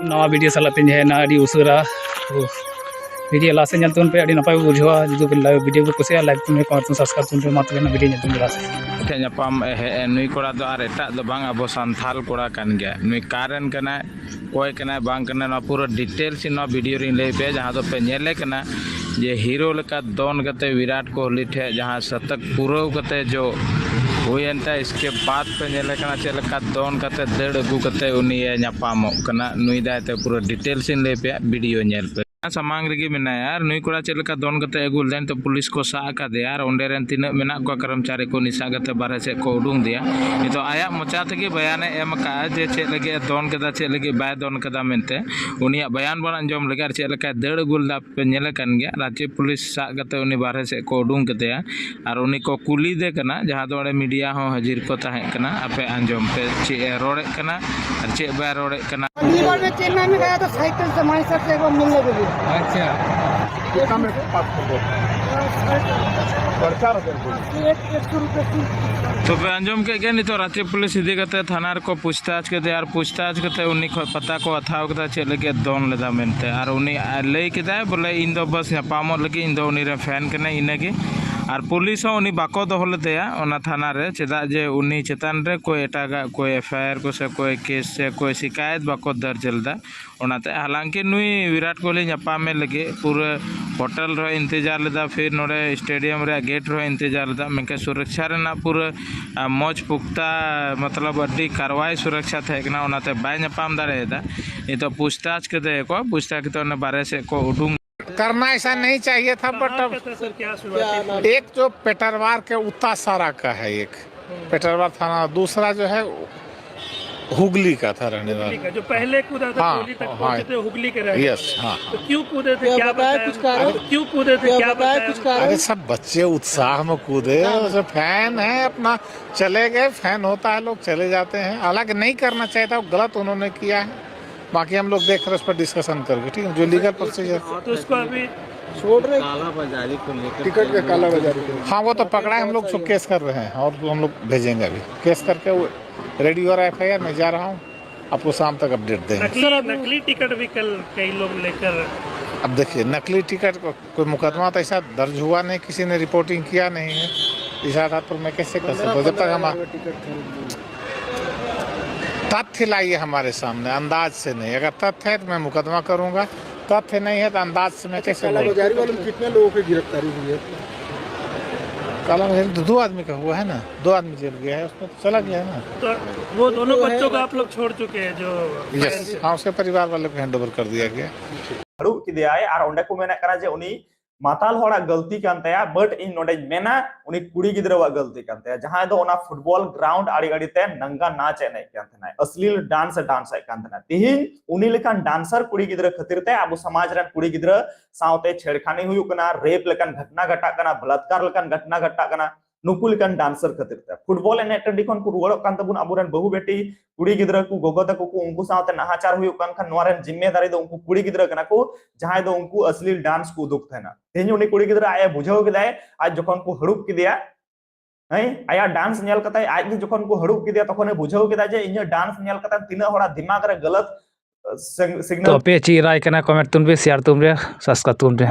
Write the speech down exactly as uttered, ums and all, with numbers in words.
ᱱᱟᱣᱟ ᱵᱷᱤᱰᱤᱭᱳ ᱥᱟᱞᱟᱜ ᱛᱮᱧ ᱦᱮᱡ ᱮᱱᱟ ᱟᱹᱰᱤ ᱩᱥᱟᱹᱨᱟ᱾ ᱛᱚ, ᱵᱷᱤᱰᱤᱭᱳ ᱞᱟᱦᱟ ᱥᱮᱫ ᱧᱮᱞ ᱛᱟᱵᱚᱱ ᱯᱮ, ᱟᱹᱰᱤ ᱱᱟᱯᱟᱭ ᱵᱚ ᱵᱩᱡᱷᱟᱹᱣᱟ᱾ ᱡᱩᱫᱤ ᱵᱮᱱ ᱞᱟᱭᱤᱠ, ᱵᱷᱤᱰᱤᱭᱳ ᱵᱚ ᱠᱩᱥᱤᱭᱟᱜᱼᱟ, ᱞᱟᱭᱤᱠ ᱛᱟᱵᱚᱱ ᱯᱮ, ᱠᱚᱢᱮᱱᱴ ᱛᱟᱵᱚᱱ, ᱥᱟᱵᱥᱠᱨᱟᱭᱤᱵ ᱛᱟᱵᱚᱱ ᱯᱮ᱾ ᱢᱟ ᱛᱚᱵᱮ ᱱᱟ ᱵᱷᱤᱰᱤᱭᱳ ᱧᱮᱞ ᱛᱟᱵᱚᱱ ᱯᱮ ᱞᱟᱦᱟ ᱥᱮᱫ᱾ ᱴᱷᱮᱱ ᱧᱟᱯᱟᱢ ᱮ ᱦᱮᱡ ᱮᱱ ᱱᱩᱭ ᱠᱚᱲᱟ ᱫᱚ ᱟᱨ ᱮᱴᱟᱜ ᱫᱚ ᱵᱟᱝ, ᱟᱵᱚ ᱥᱟᱱᱛᱷᱟᱞ ᱠᱚᱲᱟ ᱠᱟᱱ ᱜᱮᱭᱟ᱾ ᱱᱩᱭ ᱚᱠᱟᱨᱮᱱ ᱠᱟᱱᱟᱭ, ᱚᱠᱚᱭ ᱠᱟᱱᱟᱭ, ᱵᱟᱝ ᱠᱟᱱᱟᱭ, ᱱᱚᱣᱟ ᱯᱩᱨᱟᱹ ᱰᱤᱴᱮᱞᱥ ᱤᱧ ᱱᱚᱣᱟ ᱵᱷᱤᱰᱤᱭᱳ ᱨᱤᱧ ᱞᱟᱹᱭ ᱯᱮᱭᱟ, ᱡᱟᱦᱟᱸ ᱫᱚ ᱯᱮ ᱧᱮᱞᱮ ᱠᱟᱱᱟ ᱡᱮ ᱦᱤᱨᱳ ᱞᱮᱠᱟ ᱫᱚᱱ ᱠᱟᱛᱮ ᱵᱤᱨᱟᱴ ᱠᱳᱦᱞᱤ ᱴᱷᱮᱡ ᱡᱟᱦᱟᱸ ᱥᱟᱛᱟᱠ ᱯᱩᱨᱟᱹᱣ ᱠᱟᱛᱮ ᱡᱚ ᱦᱩᱭᱮᱱ ᱛᱟᱭ, ᱤᱥᱠᱮ ᱵᱟᱫ ᱯᱮ ᱧᱮᱞᱮ ᱠᱟᱱᱟ ᱪᱮᱫ ᱞᱮᱠᱟ ᱫᱚᱱ ᱠᱟᱛᱮ ᱫᱟᱹᱲ ᱟᱹᱜᱩ ᱠᱟᱛᱮ ᱩᱱᱤᱭᱮ ᱧᱟᱯᱟᱢᱚᱜ ᱠᱟᱱᱟ᱾ ᱱᱩᱭ ᱫᱟᱭ ᱛᱮ ᱯᱩᱨᱟᱹ ᱰᱤᱴᱮᱞᱥ ᱤᱧ ᱞᱟᱹᱭ ᱯᱮᱭᱟ, ᱵᱷᱤᱰᱤᱭᱳ ᱧᱮᱞ ᱯᱮ᱾ ᱥᱟᱢᱟᱝ ᱨᱮᱜᱮ ᱢᱮᱱᱟᱭᱟ᱾ ᱟᱨ ᱱᱩᱭ ᱠᱚᱲᱟ ᱪᱮᱫ ᱞᱮᱠᱟ ᱫᱚᱱ ᱠᱟᱛᱮ ᱟᱹᱜᱩ ᱞᱮᱫᱮᱭᱟ, ᱱᱤᱛᱚᱜ ᱯᱩᱞᱤᱥ ᱠᱚ ᱥᱟᱵ ᱟᱠᱟᱫᱮᱭᱟ᱾ ᱟᱨ ᱚᱸᱰᱮ ᱨᱮᱱ ᱛᱤᱱᱟᱹᱜ ᱢᱮᱱᱟᱜ ᱠᱚᱣᱟ ᱠᱚᱨᱢᱪᱟᱨᱤ ᱠᱚ, ᱩᱱᱤ ᱥᱟᱵ ᱠᱟᱛᱮ ᱵᱟᱨᱦᱮ ᱥᱮᱫ ᱠᱚ ᱩᱰᱩᱝ ᱮᱫᱮᱭᱟ᱾ ᱱᱤᱛᱚᱜ ᱟᱭᱟᱜ ᱢᱚᱪᱟ ᱛᱮᱜᱮ ᱵᱟᱭᱟᱱᱮ ᱮᱢ ᱟᱠᱟᱫᱼᱟ ᱡᱮ ᱪᱮᱫ ᱞᱟᱹᱜᱤᱫ ᱮ ᱫᱚᱱ ᱠᱮᱫᱟ, ᱪᱮᱫ ᱞᱟᱹᱜᱤᱫ ᱵᱟᱭ ᱫᱚᱱ ᱠᱮᱫᱟ ᱢᱮᱱᱛᱮ᱾ ᱩᱱᱤᱭᱟᱜ ᱵᱟᱭᱟᱱ ᱵᱚᱱ ᱟᱸᱡᱚᱢ ᱞᱮᱜᱮ, ᱟᱨ ᱪᱮᱫ ᱞᱮᱠᱟᱭ ᱫᱟᱹᱲ ᱟᱹᱜᱩ ᱞᱮᱫᱟ ᱯᱮ ᱧᱮᱞᱮ ᱠᱟᱱ ᱜᱮᱭᱟ᱾ ᱨᱟᱸᱪᱤ ᱯᱩᱞᱤᱥ ᱥᱟᱵ ᱠᱟᱛᱮ ᱩᱱᱤ ᱵᱟᱨᱦᱮ ᱥᱮᱫ ᱠᱚ ᱩᱰᱩᱝ ᱠᱮᱫᱮᱭᱟ᱾ ᱟᱨ ᱩᱱᱤ ᱠᱚ ᱠᱩᱞᱤᱫᱮ ᱠᱟᱱᱟ, ᱡᱟᱦᱟᱸ ᱫᱚ ᱚᱸᱰᱮ ᱢᱤᱰᱤᱭᱟ ᱦᱚᱸ ᱦᱟᱹᱡᱤᱨ ᱠᱚ ᱛᱟᱦᱮᱸ ᱠᱟᱱᱟ᱾ ᱟᱯᱮ ᱟᱸᱡᱚᱢ ᱯᱮ, ᱪᱮᱫ ᱮ ᱨᱚᱲᱮᱫ ᱠᱟᱱᱟ ᱟᱨ ᱪᱮᱫ ᱵᱟᱭ ᱨᱚᱲᱮᱫ ᱠᱟᱱᱟ᱾ लीवर में चेन्नई में गया था, साइकिल से माई सर से एक बार मिलने के लिए। अच्छा। कितना में पास कर दो? खर्चा रखें। एक, एक सौ रुपये फीस। ᱛᱚᱵᱮ ᱟᱸᱡᱚᱢ ᱠᱮᱫ ᱜᱮ, ᱱᱤᱛᱚᱜ ᱨᱟᱸᱪᱤ ᱯᱩᱞᱤᱥ ᱤᱫᱤ ᱠᱟᱛᱮ ᱛᱷᱟᱱᱟ ᱨᱮᱠᱚ ᱯᱩᱪᱷᱛᱟᱪᱷ ᱠᱮᱫᱮᱭᱟ᱾ ᱟᱨ ᱯᱩᱪᱷᱛᱟᱪᱷ ᱠᱟᱛᱮ ᱩᱱᱤ ᱠᱷᱚᱱ ᱯᱟᱛᱟ ᱠᱚ ᱦᱟᱛᱟᱣ ᱠᱮᱫᱟ ᱪᱮᱫ ᱞᱟᱹᱜᱤᱫ ᱫᱚᱱ ᱞᱮᱫᱟ ᱢᱮᱱᱛᱮ᱾ ᱟᱨ ᱩᱱᱤ ᱞᱟᱹᱭ ᱠᱮᱫᱟᱭ ᱵᱚᱞᱮ, "ᱤᱧ ᱫᱚ ᱵᱟᱥ ᱧᱟᱯᱟᱢᱚᱜ ᱞᱟᱹᱜᱤᱫ, ᱤᱧ ᱫᱚ ᱩᱱᱤ ᱨᱮᱱ ᱯᱷᱮᱱ ᱠᱟᱹᱱᱟᱹᱧ, ᱤᱱᱟᱹᱜᱮ᱾" ᱟᱨ ᱯᱩᱞᱤᱥ ᱦᱚᱸ ᱩᱱᱤ ᱵᱟᱠᱚ ᱫᱚᱦᱚ ᱞᱮᱫᱮᱭᱟ ᱚᱱᱟ ᱛᱷᱟᱱᱟ ᱨᱮ, ᱪᱮᱫᱟᱜ ᱡᱮ ᱩᱱᱤ ᱪᱮᱛᱟᱱ ᱨᱮ ᱠᱳᱭ ᱮᱴᱟᱜᱟᱜ ᱠᱳᱭ ᱮᱯᱷ ᱟᱭ ᱟᱨ ᱠᱚ ᱥᱮ ᱠᱳᱭ ᱠᱮᱥ ᱥᱮ ᱠᱳᱭ ᱥᱤᱠᱟᱭᱮᱛ ᱵᱟᱠᱚ ᱫᱚᱨᱡᱽ ᱞᱮᱫᱟ᱾ ᱚᱱᱟᱛᱮ ᱦᱟᱞᱟᱝᱠᱤ ᱱᱩᱭ ᱵᱤᱨᱟᱴ ᱠᱳᱦᱞᱤ ᱧᱟᱯᱟᱢᱮ ᱞᱟᱹᱜᱤᱫ ᱯᱩᱨᱟᱹ ᱦᱳᱴᱮᱞ ᱨᱮᱦᱚᱸ ᱤᱱᱛᱮᱡᱟᱨ ᱞᱮᱫᱟ, ᱯᱷᱤᱨ ᱱᱚᱰᱮ ᱥᱴᱮᱰᱤᱭᱟᱢ ᱨᱮᱭᱟᱜ ᱜᱮᱴ ᱨᱮᱦᱚᱸ ᱤᱱᱛᱮᱡᱟᱨ ᱞᱮᱫᱟ, ᱢᱮᱱᱠᱷᱟᱱ ᱥᱩᱨᱚᱠᱪᱷᱟ ᱨᱮᱱᱟᱜ ᱯᱩᱨᱟᱹ, ᱟ, ᱢᱚᱡᱽ ᱯᱩᱠᱛᱟ, ᱢᱚᱛᱞᱚᱵ ᱟᱹᱰᱤ ᱠᱟᱨᱣᱟᱭ ᱥᱩᱨᱚᱠᱪᱷᱟ ᱛᱟᱦᱮᱸ ᱠᱟᱱᱟ, ᱚᱱᱟᱛᱮ ᱵᱟᱭ ᱧᱟᱯᱟᱢ ᱫᱟᱲᱮᱭᱟᱫᱟ᱾ ᱱᱤᱛᱚᱜ ᱯᱩᱪᱷᱛᱟᱪᱷ ᱠᱮᱫᱮᱭᱟᱠᱚ, ᱯᱩᱪᱷᱛᱟᱪᱷ ᱠᱟᱛᱮ ᱚᱱᱟ ᱵᱟᱨᱦᱮ ᱥᱮᱫ ᱠᱚ ᱩᱰᱩᱝ᱾ करना ऐसा नहीं चाहिए था, बट अब सर, क्या शुरुआत है? एक जो पेटरवार के उत्ता सारा का है, एक पेटरवार थाना, दूसरा जो है हुगली का था रहने वाला। हुगली का, जो पहले कूदा था हाँ, कोहली तक हाँ, पहुंचे थे, हुगली के रहने यस, वाले। हाँ, तो हाँ। क्यों कूदे थे, क्या क्या बताया बताया कुछ उनको? कारण? क्यों कूदे थे, क्या क्या बताया बताया कुछ कुछ कारण? कारण? अरे, सब बच्चे उत्साह में कूदे, हाँ। उसे फैन है अपना, चले गए, फैन होता है, लोग चले जाते हैं। हालांकि नहीं करना चाहिए था, वो गलत उन्होंने किया है। बाकी हम लोग देख रहे हैं उस पर डिस्कशन करके, ठीक है, जो लीगल प्रोसीजर। तो उसको अभी छोड़ रहे। कालाबाजारी को लेकर टिकट के कालाबाजारी को लेकर। हाँ, वो तो पकड़ा है, हम लोग उसको केस कर रहे हैं और हम लोग भेजेंगे अभी। केस करके वो रेडी हो रहा है, एफ आई आर, मैं जा रहा हूँ। आपको शाम तक अपडेट देंगे। नकली नकली टिकट भी कल कई लोग लेकर अब देखिए, नकली टिकट को कोई मुकदमा तो ऐसा दर्ज हुआ नहीं, किसी ने रिपोर्टिंग किया नहीं है इस आधार पर। मैं कैसे कर सकता हूँ जब तक हम तथ्य लाइए हमारे सामने, अंदाज से नहीं। अगर तथ्य है तो मैं मुकदमा करूँगा, तथ्य नहीं है तो अंदाज से मैं कैसे बोलूँ? बाजारी वाले में कितने लोगों की गिरफ्तारी हुई है? काला बाजारी तो दो आदमी का हुआ है ना, दो आदमी जेल गया है, उसमें तो चला गया है ना। तो वो दोनों बच्चों को आप लोग छोड़ चुके हैं जो यस, हाँ, उसके परिवार वाले को हैंड ओवर कर दिया गया। ᱦᱟᱹᱲᱩᱵ ᱠᱮᱫᱮᱭᱟᱭ ᱟᱨ ᱚᱸᱰᱮ ᱠᱚ ᱢᱮᱱᱮᱫ ᱠᱟᱱᱟ ᱡᱮ ᱩᱱᱤ ᱢᱟᱛᱟᱞ ᱦᱚᱲᱟᱜ ᱜᱟᱹᱞᱛᱤ ᱠᱟᱱ ᱛᱟᱭᱟ, but ᱤᱧ ᱱᱚᱰᱮᱧ ᱢᱮᱱᱟ ᱩᱱᱤ ᱠᱩᱲᱤ ᱜᱤᱫᱽᱨᱟᱹᱣᱟᱜ ᱜᱟᱹᱞᱛᱤ ᱠᱟᱱ ᱛᱟᱭᱟ, ᱡᱟᱦᱟᱸᱭ ᱫᱚ ᱚᱱᱟ ᱯᱷᱩᱴᱵᱚᱞ ᱜᱨᱟᱣᱩᱱᱰ ᱟᱲᱮ ᱟᱲᱮ ᱛᱮ ᱱᱟᱝᱜᱟ ᱱᱟᱪ ᱮ ᱮᱱᱮᱡ ᱠᱟᱱ ᱛᱟᱦᱮᱱᱟᱭ, ᱚᱥᱞᱤᱞ ᱰᱟᱱᱥ ᱮ ᱰᱟᱱᱥ ᱮᱫ ᱠᱟᱱ ᱛᱟᱦᱮᱱᱟ᱾ ᱛᱤᱦᱤᱧ ᱩᱱᱤ ᱞᱮᱠᱟᱱ ᱰᱟᱱᱥᱟᱨ ᱠᱩᱲᱤ ᱜᱤᱫᱽᱨᱟᱹ ᱠᱷᱟᱹᱛᱤᱨ ᱛᱮ ᱟᱵᱚ ᱥᱚᱢᱟᱡᱽ ᱨᱮᱱ ᱠᱩᱲᱤ ᱜᱤᱫᱽᱨᱟᱹ ᱥᱟᱶᱛᱮ ᱪᱷᱮᱲᱠᱷᱟᱱᱤ ᱦᱩᱭᱩᱜ ᱠᱟᱱᱟ, ᱨᱮᱯ ᱞᱮᱠᱟᱱ ᱜᱷᱚᱴᱱᱟ ᱜᱷᱟᱴᱟᱜ ᱠᱟᱱᱟ, ᱵᱚᱞᱟᱛᱠᱟᱨ ᱞᱮᱠᱟᱱ ᱜᱷᱚᱴᱱᱟ ᱜᱷᱟᱴᱟᱜ ᱠᱟᱱᱟ᱾ ᱱᱩᱠᱩ ᱞᱮᱠᱟᱱ ᱰᱟᱱᱥᱟᱨ ᱠᱷᱟᱹᱛᱤᱨ ᱛᱮ ᱯᱷᱩᱴᱵᱚᱞ ᱮᱱᱮᱡ ᱴᱟᱺᱰᱤ ᱠᱷᱚᱱ ᱠᱚ ᱨᱩᱣᱟᱹᱲᱚᱜ ᱠᱟᱱ ᱛᱟᱵᱚᱱ ᱟᱵᱚᱨᱮᱱ ᱵᱟᱹᱦᱩ ᱵᱮᱴᱤ, ᱠᱩᱲᱤ ᱜᱤᱫᱽᱨᱟᱹ ᱠᱚ, ᱜᱚᱜᱚ ᱛᱟᱠᱚ ᱠᱚ, ᱩᱱᱠᱩ ᱥᱟᱶᱛᱮ ᱱᱟᱦᱟᱪᱟᱨ ᱦᱩᱭᱩᱜ ᱠᱟᱱ ᱠᱷᱟᱱ ᱱᱚᱣᱟ ᱨᱮᱱ ᱡᱤᱢᱢᱮᱫᱟᱨᱤ ᱫᱚ ᱩᱱᱠᱩ ᱠᱩᱲᱤ ᱜᱤᱫᱽᱨᱟᱹ ᱠᱟᱱᱟ ᱠᱚ, ᱡᱟᱦᱟᱸᱭ ᱫᱚ ᱩᱱᱠᱩ ᱚᱥᱞᱤᱞ ᱰᱟᱱᱥ ᱠᱚ ᱩᱫᱩᱜ ᱛᱟᱦᱮᱱᱟ᱾ ᱛᱮᱦᱮᱧ ᱩᱱᱤ ᱠᱩᱲᱤ ᱜᱤᱫᱽᱨᱟᱹ ᱟᱡ ᱮ ᱵᱩᱡᱷᱟᱹᱣ ᱠᱮᱫᱟᱭ, ᱟᱡ ᱡᱚᱠᱷᱚᱱ ᱠᱚ ᱦᱟᱹᱲᱩᱵ ᱠᱮᱫᱮᱭᱟ, ᱦᱮᱸ, ᱟᱭᱟᱜ ᱰᱟᱱᱥ ᱧᱮᱞ ᱠᱟᱛᱮ ᱟᱡ ᱜᱮ ᱡᱚᱠᱷᱚᱱ ᱠᱚ ᱦᱟᱹᱲᱩᱵ ᱠᱮᱫᱮᱭᱟ, ᱛᱚᱠᱷᱚᱱᱮ ᱵᱩᱡᱷᱟᱹᱣ ᱠᱮᱫᱟ ᱡᱮ ᱤᱧᱟᱹᱜ ᱰᱟᱱᱥ ᱧᱮᱞ ᱠᱟᱛᱮ ᱛᱤᱱᱟᱹᱜ ᱦᱚᱲᱟᱜ ᱫᱤᱢᱟᱜᱽ ᱨᱮ ᱜᱟᱞᱟᱛ, ᱥᱤᱜ- ᱛᱚ ᱥᱤᱜᱽᱱᱟᱞ ᱟᱯᱮ ᱪᱮᱫ ᱨᱟᱭ ᱠᱟᱱᱟ? ᱠᱚᱢᱮᱱᱴ ᱛᱩᱱ ᱵᱮ, ᱥᱮᱭᱟᱨ ᱛᱩᱱ ᱵᱮ, ᱥᱟᱵᱥᱠᱨᱟᱭᱤᱵ ᱛᱩᱱ ᱵᱮ᱾